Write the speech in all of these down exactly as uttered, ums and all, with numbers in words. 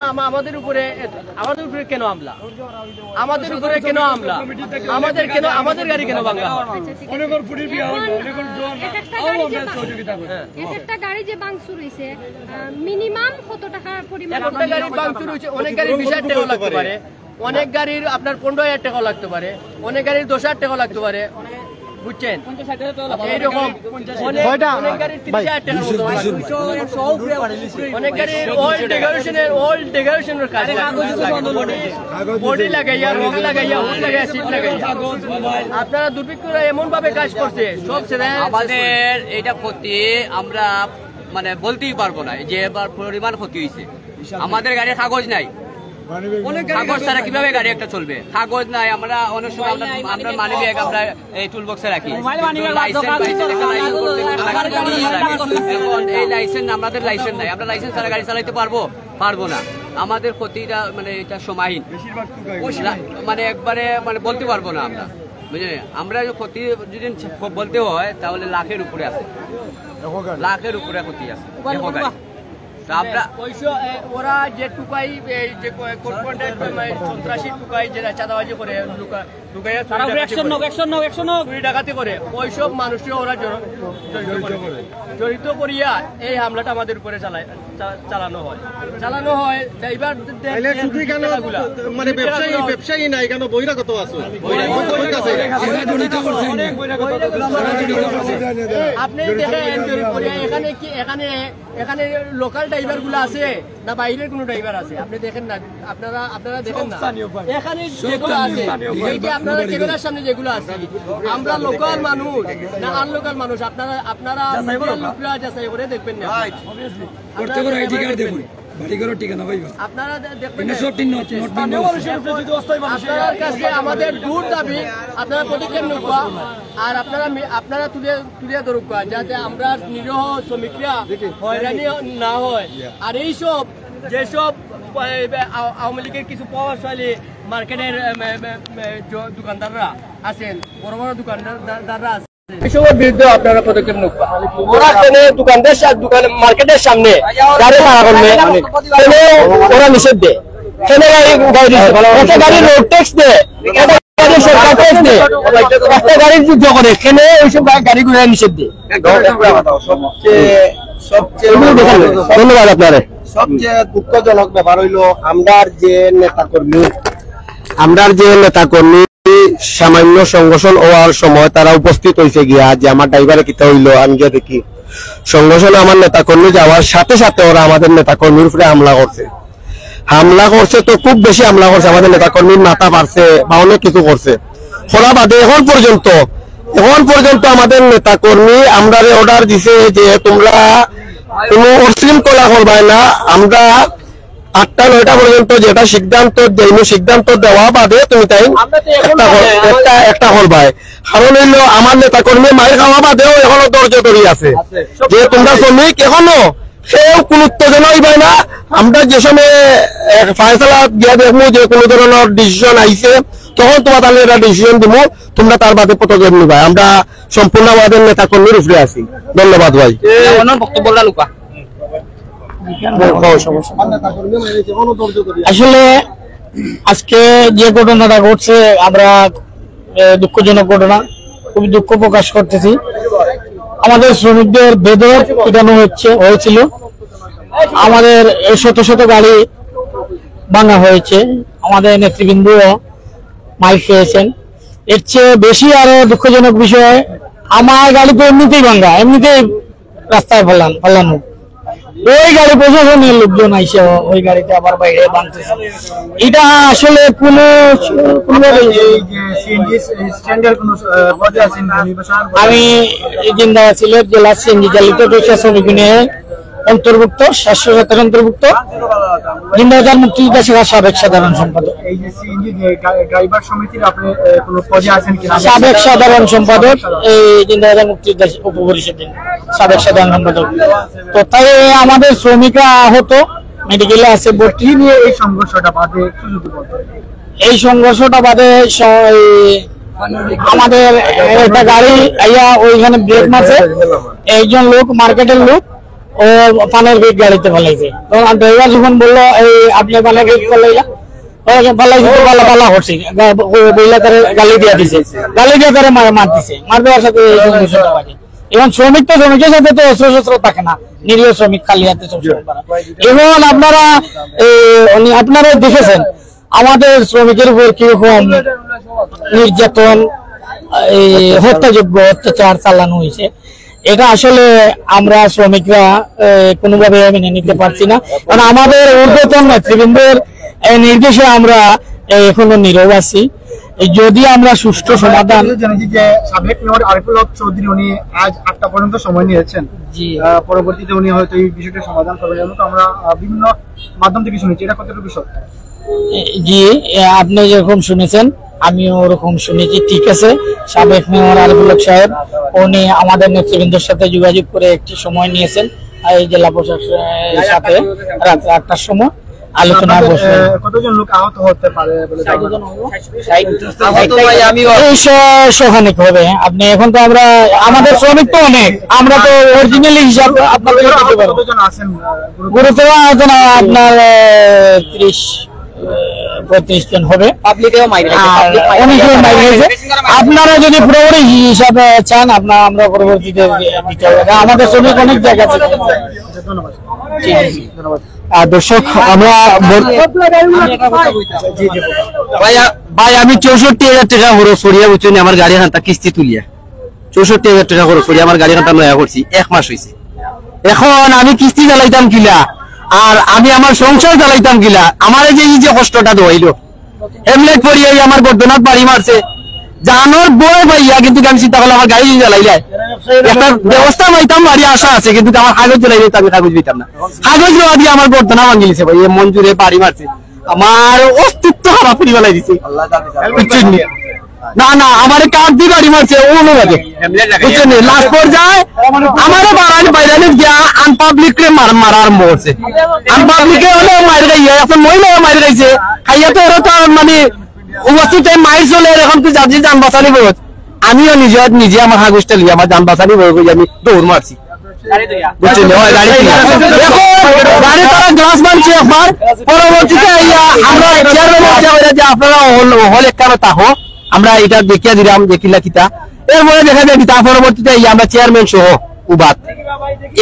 আমা-, আমাদের উপরে এত-, আমাদের উপরে কেন হামলা? আমাদের উপরে কেন হামলা? আমাদের কেন, আমাদের গাড়ি কেন ভাঙা হয়? অনেকের ফুটি বিয়া হলো, অনেকের জোয়ান এক একটা তাও গাড়ি যে আমরা ভাঙ- সহযোগিতা করি। হ্যাঁ। এক একটা গাড়ি যে ভাঙচুর হয়েছে, মিনিমাম কত টাকা পরিমাণ? একটা গাড়ি ভাঙচুর হয়েছে, অনেক গাড়ির বিশ হাজার টাকা লাগতে পারে, অনেক গাড়ির আপনার পনেরো হাজার টাকা লাগতে পারে, অনেক গাড়ির দশ হাজার টাকা লাগতে পারে, বুঝছেন? এইরকম অনেক, কয়টা? অনেক গাড়ির তিরিশ হাজার টাকা মতো লাগতে পারে। অনেক গাড়ির অল ডেকোরেশনের, অল ডেকোরেশনের কাজ, বডি লাগাইয়া, রং লাগাইয়া, হুড লাগাইয়া, সিট লাগাইয়া। আপনারা দুর্বৃত্তরা এমন ভাবে কাজ করছে, সব ছেড়ে আমাদের এটা ক্ষতি আমরা মানে বলতেই পারবো না যে এবার পরিমাণ ক্ষতি হয়েছে। আমাদের গাড়ির কাগজ নাই, কাগজ ছাড়া কিভাবে গাড়ি একটা চলবে? কাগজ নাই, আমরা অনেক সময় আমরা আমরা মানি ব্যাগ আমরা এই টুল বক্সে রাখি। লাইসেন্স এখন এই লাইসেন্স, আমাদের লাইসেন্স নাই, আমরা লাইসেন্স ছাড়া গাড়ি চালাইতে পারবো? পারবো না। আমাদের ক্ষতিটা মানে এটা সীমাহীন, লা- মানে একবারে মানে বলতে পারবো না আমরা, বুঝলেন? আমরা যে ক্ষতি যদি বলতে হয় তাহলে লাখের উপরে আছে, লাখের উপরে ক্ষতি আছে। দেখো গাড়ি। তো আমরা ওইসব, এ, ওরা যে টুকাই, এই যে ক- কোন কোন টাইপের মানে সন্ত্রাসী টুকাই, যেটা চাঁদাবাজি করে, লুকা- লুকাইয়া চুরি ডাকাতি করে। চুরি ডাকাতি করে, ওইসব মানুষকে ওরা জড়- জড়িত করে। জড়িত করিয়া এই হামলাটা আমাদের উপরে চালায়, চা- চালানো হয়। চালানো হয় ড্রাইভার তাইলে শুধু এখানে মানে ব্যবসায়ী ব্যবসায়ী নাই, এখানে বহিরাগত আছে। বহিরাগত আছে। আপনি দেখেন, জরিপ করিয়া এখানে কি, এখানে এখানে লোকাল ড্রাইভার গুলো আছে না বাইরের কোনো ড্রাইভার আছে? আপনি দেখেন না, আপনারা আপনারা দেখেন না। এখানে যেগুলো আছে, এই যে আপনারা ক্যামেরার সামনে যেগুলো আছে, আমরা লোকাল মানুষ না আনলোকাল মানুষ, আপনারা আপনারা মিডিয়ার লোকরা যাচাই করে দেখবেন না। প্রত্যেকের আইডি কার্ড দেখুন, বাড়ি ঘরের ঠিকানা পাইবা। আপনারা দে- দেখবেন এটা না। সব ঠিক নট নট বেঙ্গল আছে। আপনার কাছে আমাদের দূর দাবি, আপনারা পদক্ষেপ নেওয়া আর আপনারা মি- আপনারা তুলে তুলে ধরুক, যাতে আমরা নিরীহ শ্রমিকরা হয়রানি না হয়। আর এই সব যেসব আ- আওয়ামী লীগের কিছু প্রভাবশালী মার্কেটের এম, এম, এম, জ- দোকানদাররা আছেন, বড় বড় দোকানদাররা আছেন, এইসবের বিরুদ্ধে আপনারা পদক্ষেপ নেবেন। ওরা কেন দোকানদার সা- দোকান মার্কেটের সামনে গাড়ি খাড়া করলে কেন ওরা নিষেধ দেয়? কেন গাড়ি গাড়ি দিচ্ছে? একটা গাড়ি রোড ট্যাক্স দেয়, একটা গাড়ি সরকার ট্যাক্স দেয়, একটা গাড়ি যুদ্ধ করে, কেন ওইসব গা- গাড়ি ঘোড়া নিষেধ দেয়? সবচেয়ে সবচেয়ে ধন্যবাদ আপনারে। সবচেয়ে দুঃখজনক ব্যাপার হইলো, আমরার যে নেতাকর্মী, আমরার যে নেতাকর্মী সামান্য সংঘর্ষণ হওয়ার সময় তারা উপস্থিত হইছে গিয়া যে আমার ড্রাইভারে কিতা হইলো, আমি গিয়া দেখি সংঘর্ষণে আমার নেতাকর্মী যাওয়ার সাথে সাথে ওরা আমাদের নেতাকর্মীর উপরে হামলা করছে। হামলা করছে তো খুব বেশি হামলা করছে, আমাদের নেতাকর্মীর মাথা ফাড়ছে বা অনেক কিছু করছে। করা বাদে এখন পর্যন্ত এখন পর্যন্ত আমাদের নেতাকর্মী আমরারে অর্ডার দিছে যে তোমরা কোনো অশৃঙ্খলা করবায় না। আমরা আটটা নয়টা পর্যন্ত যেটা সিদ্ধান্ত দেইমু, সিদ্ধান্ত দেওয়া বাদে তুমি তাই একটা কর- একটা একটা করবায়। কারণ হইলো আমার নেতাকর্মী মাইর খাওয়া বাদেও এখনো ধৈর্য ধরি আছে যে তোমরা শ্রমিক এখনো কেউ কোনো উত্তেজনা হইবায় না। আমরা যে সময় ফয়সালা দিয়া দেখমু যে কোনো ধরনের ডিসিশন আইছে, তখন তোমার তাহলে এটা ডিসিশন দিমু, তোমরা তার বাদে পদক্ষেপ নিবায়। আমরা সম্পূর্ণ আমাদের নেতাকর্মীর উপরে আছি। ধন্যবাদ ভাই। অন্য বক্তব্যটা লুকা আসলে আজকে যে ঘটনাটা ঘটছে, আমরা এ, দুঃখজনক ঘটনা, খুবই দুঃখ প্রকাশ করতেছি। আমাদের শ্রমিকদের বেধড়ক পিটানো হচ্ছে হয়েছিল। আমাদের এই শত শত গাড়ি ভাঙা হয়েছে, আমাদের নেতৃবৃন্দও মাইর খেয়েছেন। এর চেয়ে বেশি আরো দুঃখজনক বিষয়, আমার গাড়ি তো এমনিতেই ভাঙা, এমনিতেই রাস্তায় ফালান ফালানো, ওই গাড়ি প্রশাসনের লোকজন আইসে ওই গাড়িতে আবার বাইরে ভাঙতেছে। এটা আসলে কোনো কোনোভাবে এই যে সিএনজি স্ট্যান্ডার্ড কোনো আহ, পদে আছেন, আমি বা সার আমি এই জিন্দাবাদ সিলেট জেলা সিএনজি চালিত রিক্সা শ্রমিক ইউনিয়নের অন্তর্ভুক্ত, সাতশো সতেরো অন্তর্ভুক্ত জিন্দাবাজার মুক্তিযোদ্ধা শাখার সাবেক সাধারণ সম্পাদক। এই যে সিএনজি ড্রাইভার সমিতির আপনি আহ, কোনো পদে আছেন কিনা? সাবেক সাধারণ সম্পাদক এই জিন্দাবাজার মুক্তিযোদ্ধা উপ পরিষদের সাবেক সাধারণ সম্পাদক। তো তাই আমাদের শ্রমিকরা আহত, মেডিকেলে আছে ভর্তি। কি নিয়ে এই সংঘর্ষটা বাদে একটু যদি বলতেন। এই সংঘর্ষটা বাদে স- এই আমাদের একটা গাড়ি আইয়া ওইখানে ব্রেক মারছে, একজন লোক মার্কেটের লোক ও পানের ব্যাগ গাড়িতে ফালাইছে। তখন ড্রাইভার যখন বললো, "এই আপনি পানের ব্যাগ ফালাইলা?" ও বলে, "ফালাইছি তো, ভালা, ভালা করছি।" গা-, ও বইলা তারে গালি দিয়া দিছে, গালি দিয়া তারে মার, মার দিছে, মার দেওয়ার সাথে এই সব বিষয়টা বাজে। এখন শ্রমিক তো শ্রমিকের সাথে তো অস্ত্র শস্ত্র থাকে না, নিরীহ শ্রমিক খালি হাতে সবসময় পারা। এখন আপনারা, এ, উনি, আপনারা দেখেছেন আমাদের শ্রমিকের উপর কিরকম নির্যাতন, এই হত্যাযোগ্য অত্যাচার চালানো হয়েছে। এটা আসলে আমরা শ্রমিকরা, এ, কোনোভাবে মেনে নিতে পারছি না, কারণ আমাদের ঊর্ধ্বতন নেতৃবৃন্দের, এ, নির্দেশে আমরা, এ, এখনো নীরব আছি। এই যদি আমরা সুষ্ঠু সমাধান জানি যে সাবেক মেয়র আরিফুল হক চৌধুরী উনি আজ আটটা পর্যন্ত সময় নিয়েছেন। জি। আহ, পরবর্তীতে উনি হয়তো এই বিষয়টা সমাধান করবেন, এমন তো আমরা, আহ, বিভিন্ন মাধ্যম থেকে শুনেছি, এটা কতটুকু সত্য? এ, জি, এ, আপনি যেরকম শুনেছেন, আমিও ওরকম শুনেছি। ঠিক আছে, সাবেক মেয়র আরিফুল হক সাহেব, উনি আমাদের নেতৃবৃন্দর সাথে যোগাযোগ করে একটি সময় নিয়েছেন, এই জেলা প্রশাসনের সাথে রাত আটটার সময় আলোচনায় আপনাদের, বসবেন। আহ, কতজন লোক আহত হতে পারে বলে ধারণা? আহত ভাই আমি এই শ-, শখানেক হবে। আপনি এখন তো আমরা, আমাদের শ্রমিক তো অনেক, আমরা তো অরিজিনালি হিসাব আপনাদেরকে দিতে পারবো। কতজন আছেন, আহ, গুরুতর? গুরুতর আহত না, আপনার, আহ, ত্রিশ, আহ, পঁয়ত্রিশ জন হবে। পাবলিকেও মাইর খাইছে, আর পাবলিক মাইর অনেকেও খাইছে। মাইর খাইছে। আপনারা যদি পুরোপুরি হিসাবে চান, আপনারা, আমরা পরবর্তীতে দিতে হবে। কারণ আমাদের শ্রমিক অনেক জায়গা থেকে। ধন্যবাদ। জি, জি, জি। ধন্যবাদ। আহ, দর্শক, আমরা বল-, ভাই, আ-, ভাই, আমি চৌষট্টি হাজার টাকা খরচ করিয়া, বুঝছইন, আমার গাড়ি খান্তা কিস্তি তুলিয়া। চৌষট্টি হাজার টাকা খরচ করিয়া আমার গাড়ি খান্তা নয়া করছি, এক মাস হইছে। এখন আমি কিস্তি চালাইতাম কিলা, আর আমি আমার সংসার চালাইতাম কিলা? আমারে যে এই যে কষ্টটা দেওয়াইলো, হেলমেট পরিয়া এই আমার বর্ধনাত বাড়ি মারছে, জানোর ভয় পাইয়া, কিন্তু আমি চিন্তা করলাম আমার গাড়ি যদি চালাইলাই একটা ব্যবস্থা পাইতাম, বাড়ি আশা আছে, কিন্তু আমার কাগজ চালাইলে তো আমি কাগজ দিতাম না। কাগজ দেওয়া দিয়ে আমার বর্ধনা ভাঙি দিছে ভাই, এ মঞ্জুরে বাড়ি মারছে, আমার অস্তিত্ব খারাপ করি ফেলাই দিছে। বুঝছইন নি? না, না, আমার কার দিয়ে বাড়ি মারছে, ও অনুবাদে। বুঝছইন নি? লাস্ট পর্যায়ে আমারে বাড়ানি বাইরানি দিয়া আনপাবলিক রে মার-, মারা আরম্ভ করছে। আনপাবলিকে হলে মার খাইয়া, এখন মহিলা মার খাইছে, খাইয়া তো এরা তো আর মানে উপস্থিত এই মাইর চলে, এরকম তো যার যে যান বাঁচানি বরত। আমিও নিজে, নিজে আমার হাগুসটা লিয়ে আমার যান বাঁচানি বরত, আমি দৌড় মারছি। বুঝছইন নি? ওই গাড়ি থেকে। এখন গাড়ি তারা গ্লাস ভাঙছে একবার, পরবর্তীতে আইয়া আমরা চেয়ারম্যান ইচ্ছা করে যে আপনারা হল, হল একখানে থাকো, আমরা এটা দেখিয়া দিলাম যে কিলা কিতা। এরপরে দেখা যায় কিতা, পরবর্তীতে আইয়া আমরা চেয়ারম্যান সহ উবাদ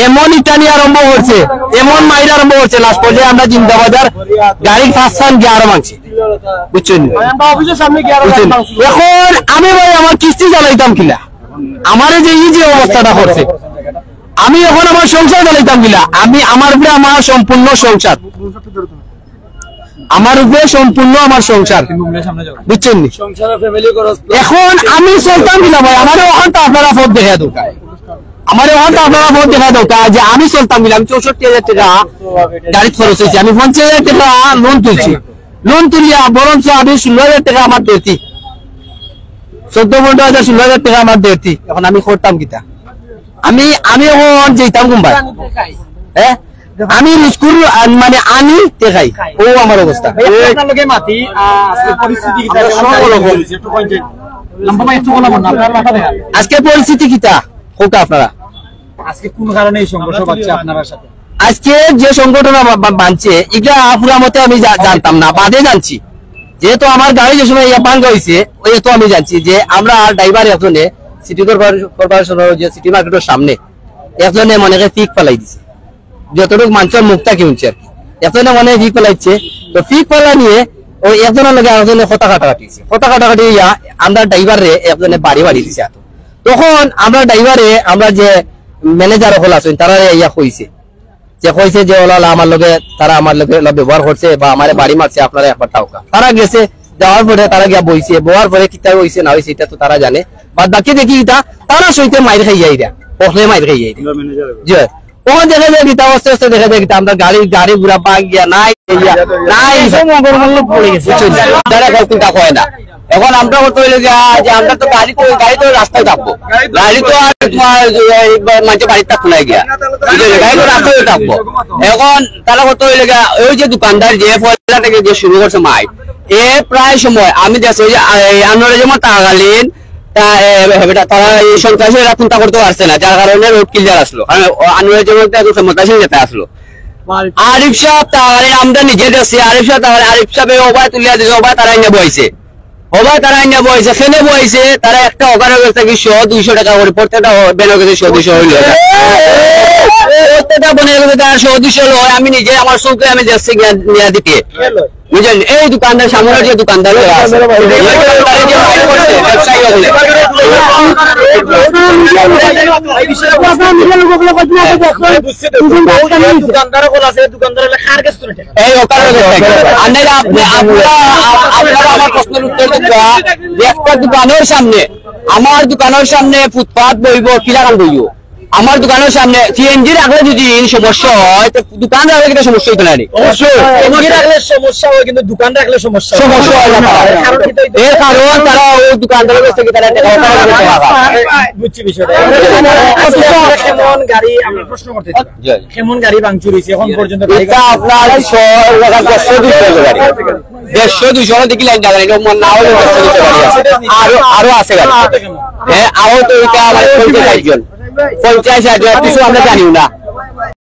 এমন ইটানি আরম্ভ করছে, এমন মাইর আরম্ভ করছে, লাস্ট পর্যায়ে আমরা জিন্দাবাজার গাড়ির ফাঁসখান গিয়ে আরো ভাঙছে। বুঝছইন নি? আমরা অফিসের সামনে গিয়ে আরো বুঝছইন? ভাঙছি। এখন আমি ভাই আমার কিস্তি চালাইতাম কিলা? আমারে যে এই যে অবস্থাটা করছে, আমি এখন আমার সংসার চালাইতাম কিলা? আমি আমার উপরে আমার সম্পূর্ণ সংসার, আমার উপরে সম্পূর্ণ আমার সংসার, বুঝছইন নি? সংসার, ফ্যামিলি খরচ। এখন আমি চলতাম কিলা ভাই? আমারে ওখান তো আপনারা পথ দেখা দরকার, আমারে ওখান তো আপনারা পথ দেখা দরকার যে আমি চলতাম কিলা? আমি চৌষট্টি হাজার টাকা গাড়িত খরচ হয়েছে, আমি পঞ্চাশ হাজার টাকা লোন তুলছি, লোন তুলিয়া বরঞ্চ আমি ষোলো হাজার টাকা আমার দেতি, চোদ্দ পনেরো হাজার, ষোলো হাজার টাকা আমার দেতি। এখন আমি করতাম কিতা? আমি, আমি এখন যেতাম কোনবায়? হ্যাঁ, আমি স্কুল আন-, মানে আনি তে খাই, ও আমার অবস্থা। ভাই, আপনার লগে মাতি, আহ, আজকে পরিস্থিতি কিতা? আমরা কেমন সব রকম। একটু কইন যে, লম্বা ভাই, একটু বলা বলুন, আপনার মাথা দেখা। আজকে পরিস্থিতি কিতা হোক আপনারা? আজকে কোন কারণে এই সংঘর্ষ বাজছে আপনার সাথে? আজকে যে সংগঠন আমা-, বা-, বানছে, এটা পুরা মতে আমি জা-, জানতাম না, বাদে জানছি। যেহেতু আমার গাড়ি যে সময় ইয়া ভাঙ্গা হইছে, ওই তো আমি জানছি যে আমরা ড্রাইভার একজনে সিটি কর্পোরে-, কর্পোরেশনের যে সিটি মার্কেটের সামনে একজনে মনে হয় পিক ফালাই দিছে, যতটুকু মানুষের মুখ থাকি শুনছি আর কি। একজনে মনে হয় পিক ফালাইছে, তো পিক ফালা নিয়ে ওই একজনের লগে আরেকজনে কথা কাটাকাটি হইছে, কথা কাটাকাটি হইয়া আমরা ড্রাইভাররে একজনে বাড়ি বাড়ি দিছে হাতো। তখন আমরা ড্রাইভারে, আমরা যে ম্যানেজার হল আছেন, তারা ইয়া কইছে, যে কইছে যে ওলা, ওলা আমার লগে, তারা আমার লগে ওলা ব্যবহার করছে বা আমারে বাড়ি মারছে, আপনারা একবার তাওকা। তারা গেছে, যাওয়ার পরে তারা গিয়া বইছে, বওয়ার পরে কিতা হইছে না হইছে এটা তো তারা জানে। বাদ বাকি দেখি কিতা, তারা সইতে মাইর খাইয়া আইরা, পথে মাইর খাইয়া আইরা। জি। ওখান দেখা যায় কিতা, আস্তে আস্তে দেখা যায় কিতা, আমরা গাড়ি, গাড়ি ঘোড়া পাক গিয়া নাই, গিয়া নাই, সব মঙ্গল মঙ্গল পড়ে গেছে। বুঝছেন? তারা কেউ চিন্তা করে না। এখন আমরা করতে হইলে গিয়া যে আমরা তো গাড়ি তো, গাড়ি তো রাস্তায় থাকবো, গাড়ি তো আর তোমার এই মাঝে বাড়ির থাকতো না গিয়া, বুঝলেন? গাড়ি তো রাস্তায় থাকবো। এখন তারা করতে হইলে গিয়া ওই যে দোকানদার যে পয়লা থেকে যে শুরু করছে মাই, এ প্রায় সময় আমি দেখছি ওই যে, এই আনোয়ারে যেমন থাকাকালীন তা, এ, বেটা, তারা এই সন্ত্রাসীরা কুন্তা করতে পারছে না, যার কারণে রোড ক্লিয়ার আসলো। কারণ আনোয়ার জামাল তো এখন ক্ষমতাসীন নেতা আসলো। আরিফ সাহেব তাহলে আমরা নিজে দেখছি, আরিফ সাহেব তাহলে, আরিফ সাহেব এই ওবায় তুলিয়া দিছে, ওবায় তারা আইনা বইছে, ওবায় তারা আইনা বইছে, খেনে বইছে, তারা একটা হকারের কাছ থেকে শো দুইশো টাকা করে, প্রত্যেকটা ভ্যানের কাছে শো দুইশো হইল। প্রত্যেকটা বোনের কাছে তারা শো দুইশো হলো, আমি নিজে আমার চোখে আমি দেখছি গিয়া নিয়ে দিতে। বুঝলেন? এই দোকানদার, সামনের যে দোকানদার আছে, এই দোকানদারে যে মাইক করছে, ব্যবসায়ী হকলে। এই ওখানে আর নাইলে আপনি, আপনারা, আপনারা আমার প্রশ্নের উত্তর দিবা যে একটা দোকানের সামনে, আমার দোকানের সামনে ফুটপাত বইব, কিলাখান বইব? আমার দোকানের সামনে সিএনজি রাখলে যদি এই সমস্যা হয়, তো দোকান রাখলে কিতা সমস্যা হইতো না নি? অবশ্যই। সিএনজি রাখলে সমস্যা হয়, কিন্তু দোকান রাখলে সমস্যা হয়। সমস্যা হয় না তারা। কারণ কি তো এই এর কারণ তারা ওই দোকানদারের কাছ থেকে তারা টাকা পায় না, টাকা পায়। বুঝছি বিষয়টা। আচ্ছা, কেমন গাড়ি, আমরা প্রশ্ন করতে চাই। জি। কেমন গাড়ি ভাঙচুর হয়েছে এখন পর্যন্ত? এটা আপনার শ-, এলাকার দেড়শো দুইশো গাড়ি। দেড়শো দুইশো দেখি লাইন জায়গা, এটা মন না হলে দেড়শো দুইশো গাড়ি আছে। আরো, আরো আছে গাড়ি। হ্যাঁ, আরো তো এটা আমার পঞ্চাশ ষাট জন। পঞ্চাশ ষাট জন, কিছু আমরা জানিও না।